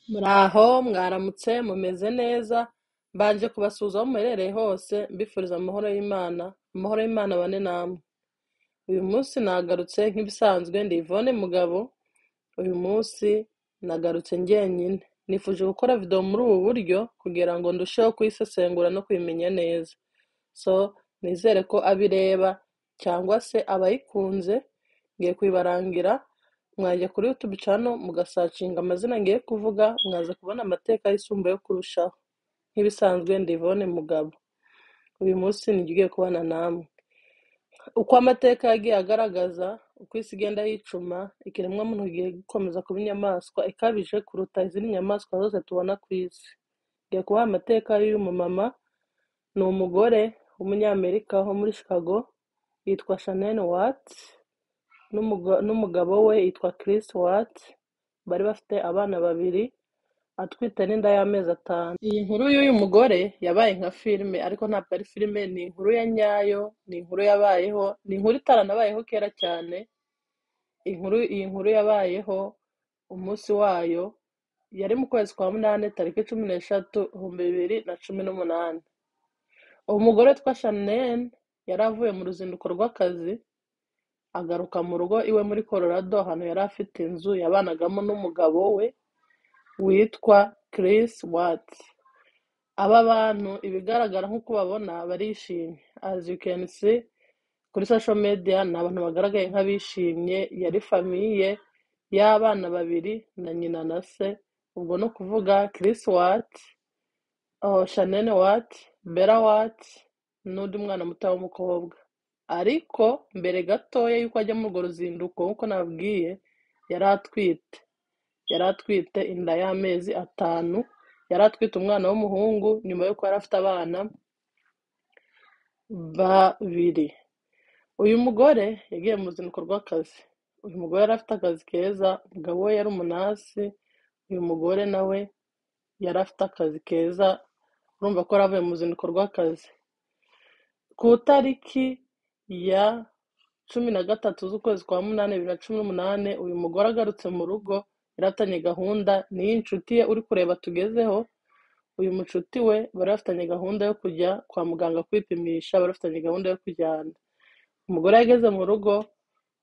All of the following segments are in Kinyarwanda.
Muraho, mwaramutse, mumeze neza, mbanje kubasuhuza aho muherereye hose, mbifuriza amahoro y'Imana, amahoro y'Imana abane namwe. Uyu munsi nagarutse nk'ibisanzwe, ndi Yvonne Mugabo, uyu munsi nagarutse njyenyine. Nifuje gukora video muri ubu buryo kugira ngo ndusheho kuyisesengura no kuyimenya neza. So, nizere ko abireba cyangwa se abayikunze, ngiye kuyibarangira, mwajya kuri YouTube channel mugasacinga amazina ngiye kuvuga, mwaza kubona amateka yisumbuye kurushaho. Nk'ibisanzwe ndi Yvonne Mugabo. Uyu munsi ngiye kubana namwe. Uko amateka yagiye agaragaza, uko isi igenda yicuma, ikiremwamuntu kigiye gukomeza kuba inyamaswa ikabije kuruta izindi nyamaswa zose tubona ku isi. Ngiye kubaha amateka y'uyu mumama, ni umugore w'umunyamerika wo muri Chicago, yitwa Shannon Watts, n'umugabo we yitwa Chris Watts, bari bafite abana babiri, atwite n'inda y'amezi 5. Iyi nkuru y'uyu mugore yabaye nka filime, ariko ntabwo ari filime, ni inkuru ya nyayo, ni inkuru yabayeho, ni inkuru itaranabayeho kera cyane. Iyi nkuru yabayeho umunsi wayo yari mu kwezi kwa 8 tariki 13 2018. Umugore witwa Shannon yari avuye mu ruzinduko rw'akazi, agaruka mu rugo iwe muri Colorado, ahantu yari afite inzu yabanagamo n'umugabo we witwa Chris Watts. Aba bantu ibigaragara nk'uko babona barishimye. As you can see kuri social media ni abantu bagaragaye nk'abishimye, yari famiye y'abana babiri na nyina na se, ubwo no kuvuga Chris Watts, Shannon Watts, Bella Watts n'undi mwana muto w'umukobwa. Ariko mbere gatoya y'uko ajya muri urwo ruzinduko nk'uko nababwiye, yari atwite. Yari atwite inda y'amezi 5, yari atwite umwana w'umuhungu nyuma y'uko yari afite abana babiri. Uyu mugore yagiye mu ruzinduko rw'akazi. Uyu mugore yari afite akazi keza, umugabo we yari umunasi, uyu mugore nawe yari afite akazi keza, urumva ko yari avuye mu ruzinduko rw'akazi. Ku itariki ya 13 z'ukwezi kwa 8 2018, uyu mugore agarutse mu rugo, yari afitanye gahunda n'iyi nshuti ye uri kureba tugezeho. Uyu mucuti we bari bafitanye gahunda yo kujya kwa muganga kwipimisha, bari bafitanye gahunda yo kujyana. Umugore yageze mu rugo,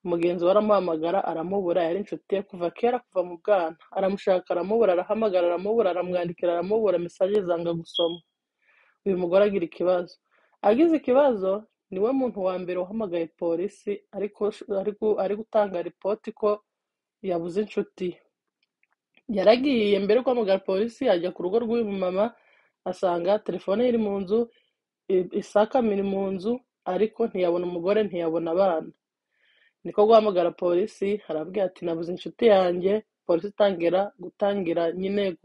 mugenzi we aramuhamagara aramubura, yari inshuti ye kuva kera, kuva mu bwana. Aramushaka aramubura, arahamagara aramubura, aramwandikira aramubura, mesaje zanga gusoma. Uyu mugore agira ikibazo. Agize ikibazo, niwe muntu wa mbere wahamagaye polisi ari gutanga ripoti ko yabuze inshuti ye. Yaragiye mbere yo guhamagara polisi, ajya ku rugo rw'uyu mumama, asanga telefone ye iri mu nzu, isakame iri mu nzu, ariko ntiyabona umugore, ntiyabona abana. Niko guhamagara polisi, arabwira ati nabuze inshuti yanjye. Polisi itangira gutangira nyine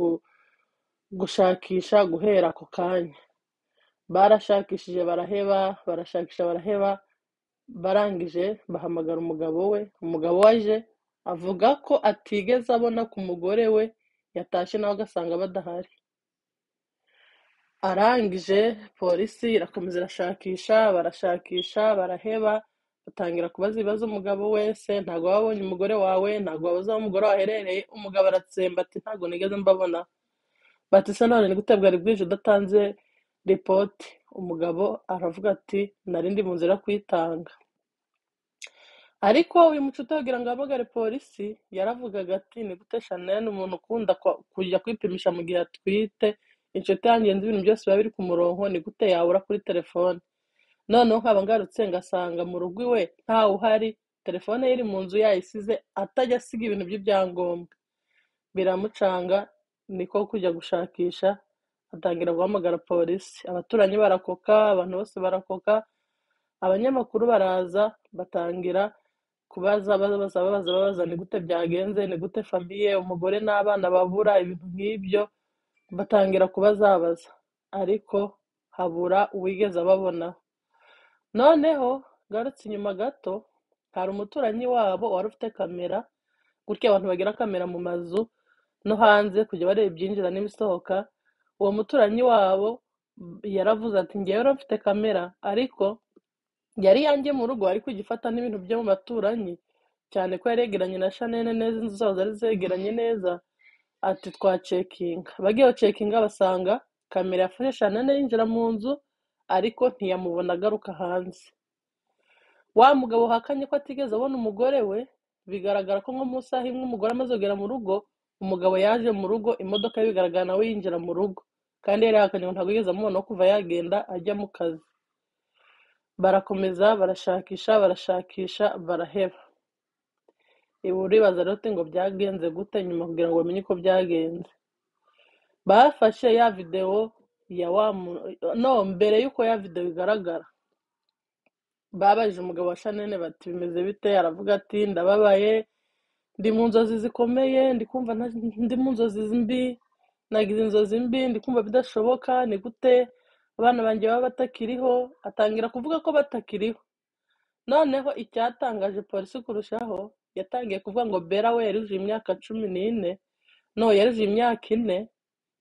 gushakisha guhera ako kanya. Barashakishije baraheba, barashakisha baraheba, barangije bahamagara umugabo we. Umugabo we aje avuga ko atigeze abona ku mugore we yatashye, nawe agasanga badahari. Arangije polisi irakomeza irashakisha, barashakisha baraheba, batangira kubaza ibibazo umugabo wese, ntabwo wabonye umugore wawe, ntabwo wabuze aho umugore wawe aherereye. Umugabo aratsemba ati ntabwo nigeze mbabona. Bati se none ni gute bwari bwije udatanze ripoti? Umugabo aravuga ati nari ndi mu nzira yo kuyitanga. Ariko uyu mucuti wagira ngo ahamagare polisi, yaravugaga ati ni gute Shannon, umuntu ukunda kujya kwipimisha mu gihe atwite, inshuti yanjye nzi ibintu byose biba biri ku murongo, ni gute yabura kuri telefone? Noneho nkaba ngarutse ngasanga mu rugo iwe ntawe uhari, telefone ye iri mu nzu yayisize, atajya asiga ibintu by'ibyangombwa. Biramucanga, niko kujya gushakisha, atangira guhamagara polisi. Abaturanyi barakoka, abantu bose barakoka, abanyamakuru baraza, batangira kubaza, babaza, babaza, babaza ni gute byagenze, ni gute famiye, umugore n'abana babura, ibintu nk'ibyo. Batangira kubazabaza, ariko habura uwigeze ababona. Noneho ngarutse inyuma gato, hari umuturanyi wabo wari ufite kamera, gutya abantu bagira kamera mu mazu no hanze kujya bareba ibyinjira n'ibisohoka. Uwo muturanyi wabo yaravuze ati njyewe rero mfite kamera, ariko yari yanjye mu rugo, ariko igifata n'ibintu byo mu baturanyi, cyane ko yaregeranye na Shannon neza, inzu zabo zari zegeranye neza. Ati twacekinga. Bagiye bacekinga basanga kamera yafashe Shanene yinjira mu nzu, ariko ntiyamubona agaruka hanze. Wa mugabo uhakanye ko atigeze abona umugore we, bigaragara ko nko mu isaha imwe umugore amaze kugera mu rugo, umugabo yaje mu rugo, imodoka ye bigaragara nawe yinjira mu rugo, kandi yari yahakanye ngo ntabwo yigeze amubona kuva yagenda ajya mu kazi. Barakomeza barashakisha, barashakisha, baraheba. Ibi uribaza rero uti ngo byagenze gute nyuma kugira ngo bamenye uko byagenze. Bafashe ya videwo ya wa no mbere y'uko ya videwo igaragara, babajije umugabo wa Shanene bati bimeze bite? Aravuga ati ndababaye, ndi mu nzozi zikomeye, ndi kumva ndi mu nzozi mbi, nagize inzozi mbi, ndi kumva bidashoboka, ni gute abana banjye baba batakiriho? Atangira kuvuga ko batakiriho. Noneho icyatangaje polisi kurushaho, yatangiye kuvuga ngo Bella we yaruje imyaka 14, no yaruje imyaka 4,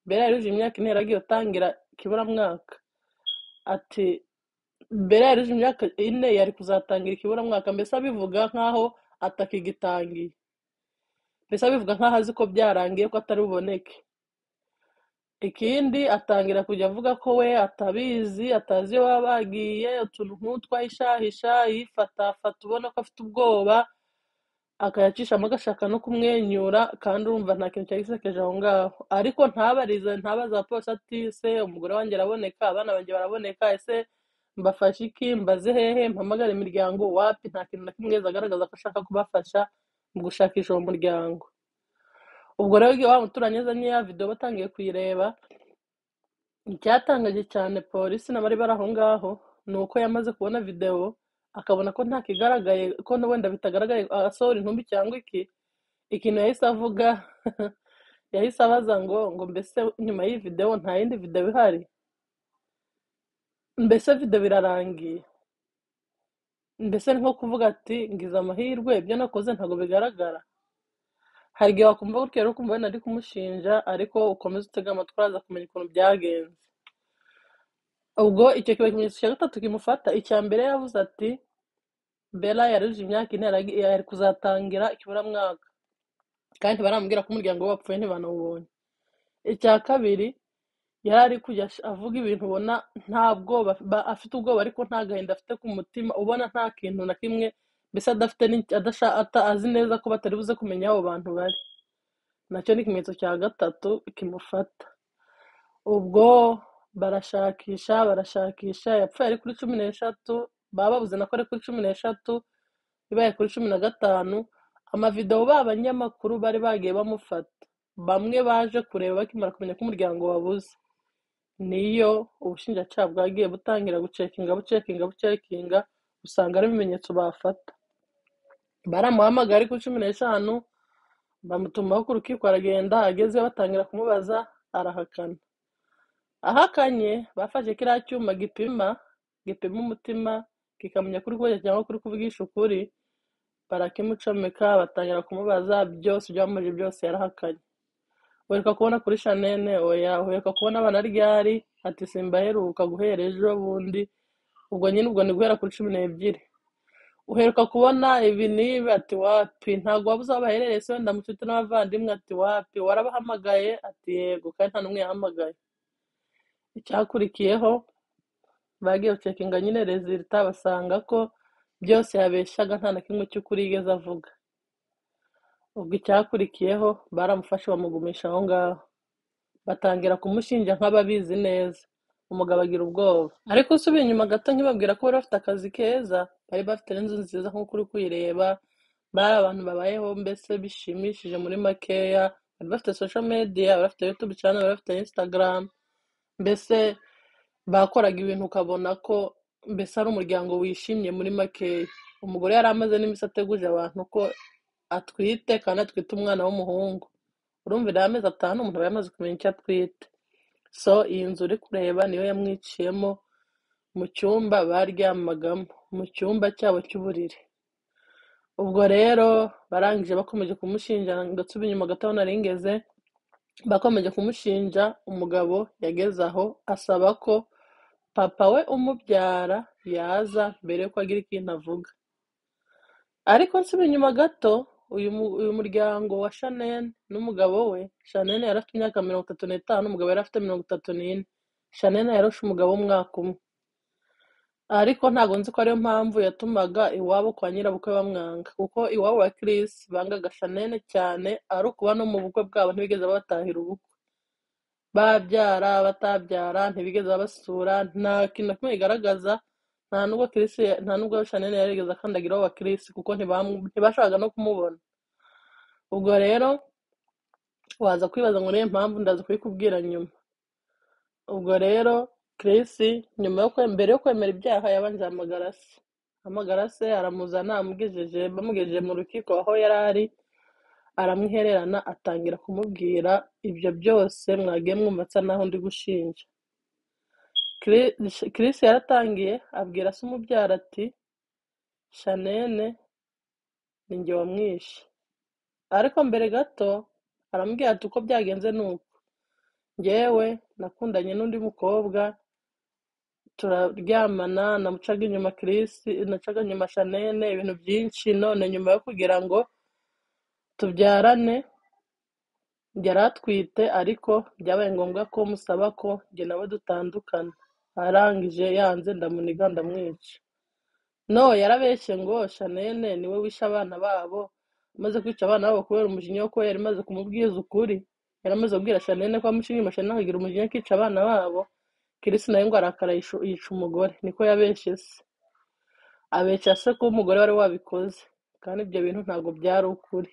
Bella yaruje imyaka 4 yaragiye gutangira ikiburamwaka. Ati Bella yaruje imyaka 4 yari kuzatangira ikiburamwaka, mbese abivuga nkaho atakigitangiye, mbese abivuga nkaho azi ko byarangiye ko atari buboneke. Ikindi atangira kujya avuga ko we atabizi, atazi iyo baba bagiye, utuntu nk'utwo ahishahisha, yifatafata ubona ko afite ubwoba, akayacishamo agashaka no kumwenyura, kandi urumva nta kintu cyari gisekeje aho ngaho. Ariko ntabarize, ntabaza abapolisi ati se umugore wanjye araboneka, abana banjye baraboneka, ese mbafashe iki, mbaze hehe, mpamagare imiryango, wapi, nta kintu na kimwe yigeze agaragaza ko ashaka kubafasha mu gushakisha uwo muryango. Ubwo rero igihe wa muturanyi azanye ya videwo batangiye kuyireba, icyatangaje cyane polisi n'abari bari aho ngaho ni uko yamaze kubona videwo akabona ko nta kigaragaye, ko wenda bitagaragaye asohora intumbi cyangwa iki. Ikintu yahise avuga yahise abaza ngo mbese nyuma y'iyi videwo nta yindi videwo ihari, mbese videwo irarangiye, mbese ni nko kuvuga ati ngize amahirwe ibyo nakoze ntabwo bigaragara. Hari igihe wakumva gutya rero ukumva wenda ari kumushinja, ariko ukomeze utege amatwi uraza kumenya ukuntu byagenze. Ubwo icyo kiba ikimenyetso cya gatatu kimufata. Icya mbere yavuze ati Bella yaruje imyaka 4 yari kuzatangira ikiburamwaka, kandi baramubwira ko umuryango we wapfuye ntibanawubonye. Icya kabiri yari ari kujya avuga ibintu ubona nta bwoba, afite ubwoba ariko nta gahinda afite ku mutima, ubona nta kintu na kimwe, mbese adafite azi neza ko batari buze kumenya aho bantu bari. Nacyo ni ikimenyetso cya gatatu kimufata. Ubwo barashakisha, barashakisha, yapfuye ari kuri 13, baba babuze nako ari kuri 13, ibaye kuri 15. Amavidewo b'abanyamakuru bari bagiye bamufata, bamwe baje kureba bakimara kumenya ko umuryango wabuze, niyo ubushinjacyaha bwagiye butangira gucekinga, bucekinga, bucekinga, usanga ari ibimenyetso bafata. Baramuhamagaye ari kuri 15, bamutumaho ku rukiko aragenda, agezeyo batangira kumubaza arahakana. Ahakanye bafashe kiriya cyuma gipima umutima, kikamenya kuri kubeshya cyangwa kuri kuvugisha ukuri, barakimucomeka batangira kumubaza byose, ibyo bamubajije byose yarahakanye. Uheruka kubona kuri Shanene? Oya. Uheruka kubona abana ryari? Ati simbaheruka guhera ejo bundi, ubwo nyine ubwo ni guhera kuri 12. Uheruka kubona ibi n'ibi? Ati wapi. Ntabwo wabuze aho baherereye se wenda mucuti n'abavandimwe? Ati wapi. Warabahamagaye? Ati yego, kandi nta n'umwe yahamagaye. Icyakurikiyeho bagiye gucekinga nyine resulta, basanga ko byose yabeshyaga, nta na kimwe cy'ukuri yigeze avuga. Ubwo icyakurikiyeho baramufashe bamugumisha aho ngaho, batangira kumushinja nk'ababizi neza. Umugabo agira ubwoba. Ariko usubiye inyuma gato nkibabwira ko bari bafite akazi keza, bari bafite n'inzu nziza nk'uko uri kuyireba, bari abantu babayeho mbese bishimishije muri makeya, bari bafite social media, bari bafite YouTube channel, bari bafite Instagram, mbese bakoraga ibintu ukabona ko mbese ari umuryango wishimye muri makeya. Umugore yari amaze n'iminsi ateguje abantu ko atwite, kandi atwite umwana w'umuhungu. Urumva yari amezi 5 umuntu aba yamaze kumenya icyo atwite. So iyi nzu uri kureba niyo yamwiciyemo mu cyumba baryamagamo, mu cyumba cyabo cy'uburiri. Ubwo rero barangije bakomeje kumushinja, ndetse inyuma gato aho nari ngeze, bakomeje kumushinja. Umugabo yageze aho asaba ko papa we umubyara yaza mbere yuko agira ikintu avuga. Ariko nsubiye inyuma gato, Uyu muryango wa Shanene n'umugabo we, Shanene yari afite imyaka 35, umugabo yari afite 34. Shanene yarushe umugabo w'umwaka umwe. Ariko ntabwo nzi ko ariyo mpamvu yatumaga iwabo kwa nyirabukwe bamwanga, kuko iwabo wa Chris bangaga Shanene cyane, ari ukuba no mu bukwe bwabo ntibigeze batahira ubukwe. Babyara batabyara ntibigeze babasura, nta kintu na kimwe kigaragaza, nta nubwo Chris, nta nubwo Shanene yarigeze akandagira iwabo wa Chris, kuko ntibashakaga no kumubona. Ubwo rero waza kwibaza ngo niyo mpamvu, ndaza kubikubwira nyuma. Ubwo rero Chris nyuma yo mbere yo kwemera ibyaha yabanje ahamagara se, ahamagara se aramuzana, bamugejeje mu rukiko aho yari ari, aramwihererana atangira kumubwira ibyo byose mwagiye mwumva nsa naho ndi gushinja. Chris yaratangiye abwira se umubyara ati Shanene ni njye wamwishe. Ariko mbere gato aramubwira ati uko byagenze ni uku, njyewe nakundanye n'undi mukobwa turaryamana, namucaga inyuma Chris, nacaga inyuma Shanene, ibintu byinshi. None nyuma yo kugira ngo tubyarane yari atwite, ariko byabaye ngombwa ko musaba ko njye nawe dutandukana. Arangije yanze ndamuniga ndamwica. No yarabeshye ngo Shanene niwe wishe abana babo, amaze kwica abana babo kubera umujinya wo kuba yari amaze kumubwiza ukuri. Yari amaze kubwira Shanene ko amuca inyuma, Shanene akagira umujinya akica abana babo. Chris nawe ngo arakara yica umugore, niko yabeshye se. Abeshya se ko umugore wari wabikoze, kandi ibyo bintu ntabwo byari ukuri.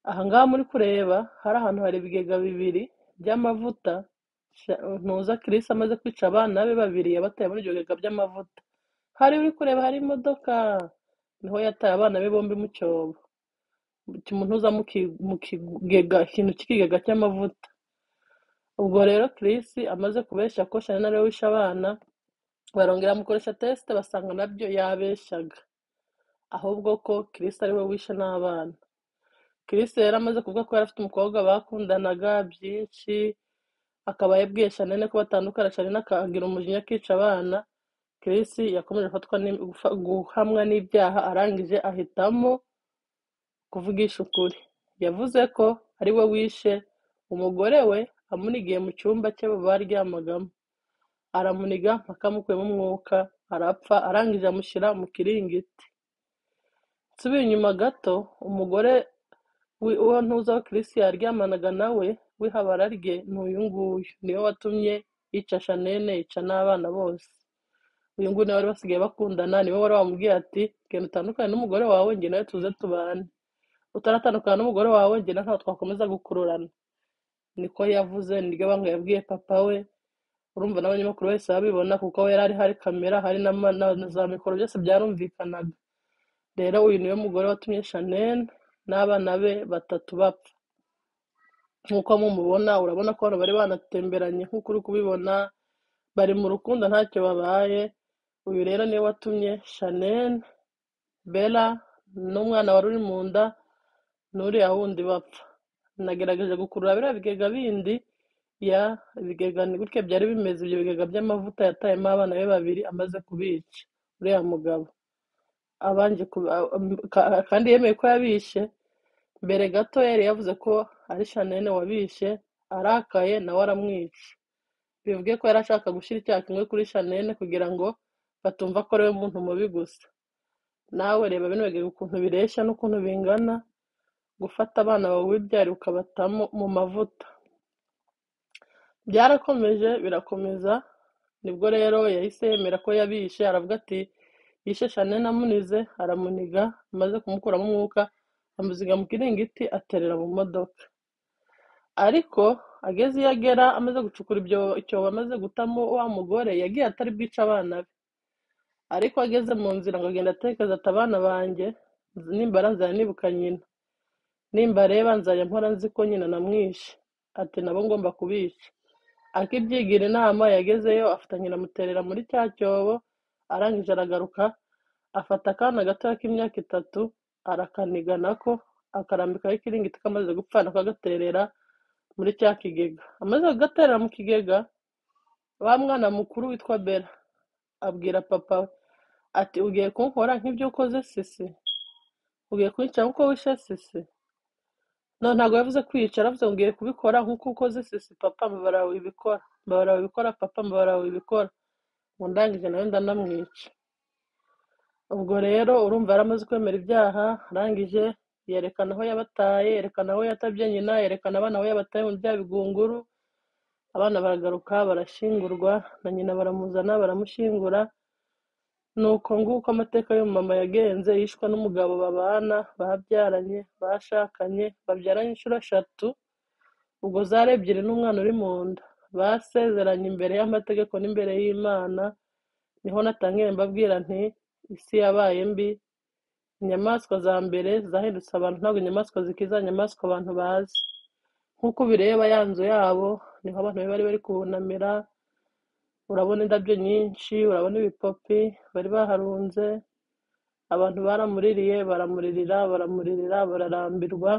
Aha ngaha muri kureba hari ahantu hari ibigega bibiri by'amavuta. Ntuza Chris amaze kwica abana be babiri yabataye muri ibyo bigega by'amavuta. Hari uri kureba hari imodoka, niho yataye abana be bombi mu cyobo, ntuza mu kigega, ikintu cy'ikigega cy'amavuta. Ubwo rero Chris amaze kubeshya ko Shanene ariwe wishe abana, barongera bamukoresha test basanga nabyo yabeshyaga, ahubwo ko Chris ariwe wishe n'abana. Chris rero amaze kuvuga ko yari afite umukobwa bakundanaga byinshi, akaba yabwiye Shanene ko batandukana, Shanene akagira umujinya akica abana. Chris yakomeje guhamwa n'ibyaha, arangije ahitamo kuvugisha ukuri. Yavuze ko ari we wishe umugore we amunigiye mu cyumba cye baryamagamo, aramuniga mpaka amukuyemo umwuka arapfa, arangije amushyira mu kiringiti. Nsubiye inyuma gato, umugore uwo ntuza wa Chris yaryamanaga nawe w'ihabara rye ni uyu nguyu, niwe watumye yica Shanene, yica n'abana bose. Uyu nguyu niwe wari basigaye bakundana, niwe wari wamubwiye ati genda utandukane n'umugore wawe, njye nawe tuze tubane, utaratandukana n'umugore wawe njye nawe ntabwo twakomeza gukururana. Niko yavuze, niryo banga yabwiye papa we. Urumva n'abanyamakuru bahise babibona, kuko aho yari ari hari kamera, hari na za mikoro, byose byarumvikanaga. Rero uyu niwe mugore watumye Shanene n'abana be batatu bapfa. Nk'uko mumubona, urabona ko hano bari banatemberanye nk'uko uri kubibona, bari mu rukundo ntacyo babaye. Uyu rero niwe watumye Shanene, Bella n'umwana wari uri mu nda n'uriya wundi bapfa. Nagerageje gukurura biriya bigega bindi, ya ibigega ni gutya byari bimeze, ibyo bigega by'amavuta yatayemo abana be babiri amaze kubica uriya mugabo. Abanje kandi yemeye ko yabishe. Mbere gato yari yavuze ko ari Shanene wabishe, arakaye nawe aramwica. Bivuge ko yari ashaka gushyira icyaha kimwe kuri Shanene kugira ngo batumva ko ari we muntu mubi gusa. Nawe reba bino bigega ukuntu bireshya n'ukuntu bingana, gufata abana bawe wibyariye ukabatamo mu mavuta. Byarakomeje birakomeza, nibwo rero yahise yemera ko yabishe, aravuga ati yishe Shanene amunize, aramuniga, amaze kumukuramo umwuka amuziga mu kiringiti aterera mu modoka. Ariko ageze iyo agera amaze gucukura icyobo amaze gutamo wa mugore, yagiye atari bwice abana be. Ariko ageze mu nzira ngo agenda atekereza ati abana banjye nimbara nzajya nibuka nyina, nimbareba nzajya mpora nzi ko nyina namwishe, ati nabo ngomba kubica. Akibyigira inama yagezeyo afata nyina amuterera muri cya cyobo, arangije aragaruka afata akana gatoya k'imyaka 3 arakaniga nako, akarambikaho ikiringiti kamaze gupfa nako agaterera muri cya kigega. Amaze kugaterera mu kigega, wa mwana mukuru witwa Bella abwira papa we ati ugiye kunkora nk'ibyo ukoze sisi? Ugiye kunyica nk'uko wishe Sisi? No, ntabwo yavuze kwica, yaravuze ngo ugiye kubikora nk'uko ukoze Sisi papa, mbabara wibikora, mbabara wibikora papa, mbabara wibikora. Ngo ndangije nawe ndanamwica. Ubwo rero urumva yaramaze kwemera ibyaha, arangije yerekana aho yabataye, yerekana aho yatabye nyina, yerekana abana aho yabataye mu bya bigunguru. Abana baragaruka barashyingurwa, na nyina baramuzana baramushyingura. Nuko nguko amateka y'umumama yagenze, yishwe n'umugabo babana, babyaranye, bashakanye, babyaranye inshuro 3, ubwo zari 2 n'umwana uri mu nda. Basezeranye imbere y'amategeko n'imbere y'Imana. Niho natangiye mbabwira nti isi yabaye mbi, inyamaswa za mbere zahindutse abantu, ntabwo inyamaswa zikiza inyamaswa abantu bazi. Nk'uko ubireba ya nzu yabo, niho abantu bari bari kubunamira, urabona indabyo nyinshi, urabona ibipopi bari baharunze, abantu baramuririye, baramuririra, baramuririra, bararambirwa.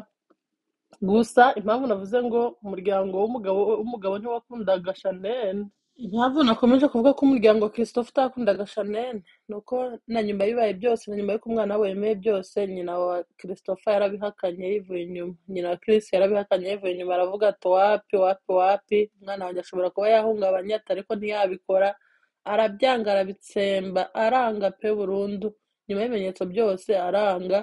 Gusa impamvu navuze ngo umuryango w'umugabo ntiwakundaga Shanene, impamvu nakomeje kuvuga ko umuryango wa Christophe utakundaga Shanene, ni uko na nyuma bibaye byose, na nyuma y'uko umwana we yemeye byose, nyina wa Christophe yarabihakanye yivuye inyuma. Nyina wa Chris yarabihakanye yivuye inyuma, aravuga ati wapi wapi wapi, umwana wanjye ashobora kuba yahungabanye ariko ntiyabikora. Arabyanga, arabitsemba, aranga pe burundu. Nyuma y'ibimenyetso byose aranga.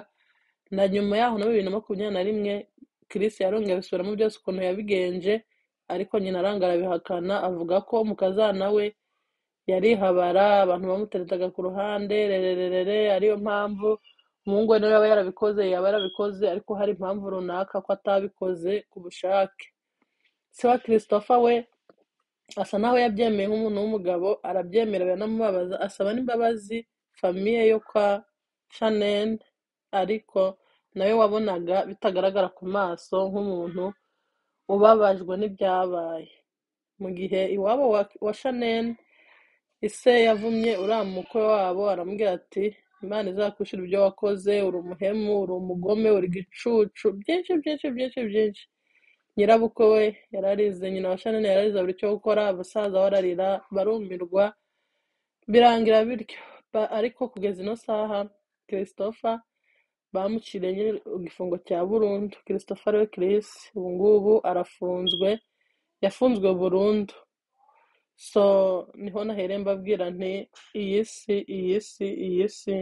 Na nyuma yaho na 2021 Chris yarongeye abisubiramo byose ukuntu yabigenje, ariko nyina aranga arabihakana, avuga ko umukazana we yarihabara, abantu bamuteretaga ku ruhande rerererere, ariyo mpamvu umuhungu we nawe yaba yarabikoze, yaba yarabikoze ariko hari impamvu runaka ko atabikoze ku bushake. Se wa Christopher we asa naho yabyemeye nk'umuntu w'umugabo, arabyemera biranamubabaza, asaba n'imbabazi famiye yo kwa Shanene, ariko nawe wabonaga bitagaragara ku maso nk'umuntu ubabajwe n'ibyabaye. Mu gihe iwabo wa Shanene, ise yavumye uriya mukwe wabo, aramubwira ati Imana izakwishyura ibyo wakoze, uri umuhemu, uri umugome, uri igicucu, byinshi byinshi byinshi byinshi. Nyirabukwe we yararize, nyina wa Shanene yararize buri cyo gukora, abasaza bararira, barumirwa, birangira bityo. Ariko kugeza ino saha Christopher bamuciriye nyine igifungo cya burundu. Christopher we Chris ubu ngubu arafunzwe, yafunzwe burundu. So niho nahereye mbabwira nti iyi si, iyi si, iyi si,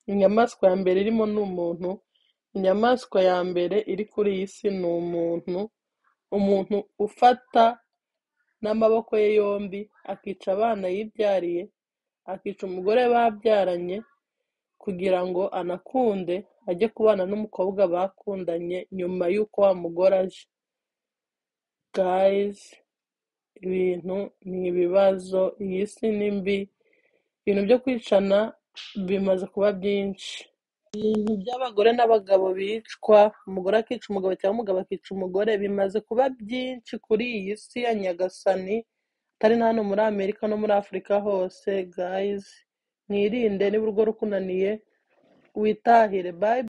inyamaswa ya mbere irimo ni umuntu, inyamaswa ya mbere iri kuri iyi si ni umuntu, umuntu ufata n'amaboko ye yombi akica abana yibyariye, akica umugore babyaranye, kugira ngo anakunde ajye kubana n'umukobwa bakundanye nyuma y'uko wa mugore aje. Guys, ibintu ni ibibazo, iyi si ni mbi, ibintu byo kwicana bimaze kuba byinshi. Ibintu by'abagore n'abagabo bicwa, umugore akica umugabo cyangwa umugabo akica umugore, bimaze kuba byinshi kuri iyi si ya Nyagasani, atari na hano muri Amerika no muri Afurika hose. Guys, mwirinde, niba urugo rukunaniye witahire. Bye.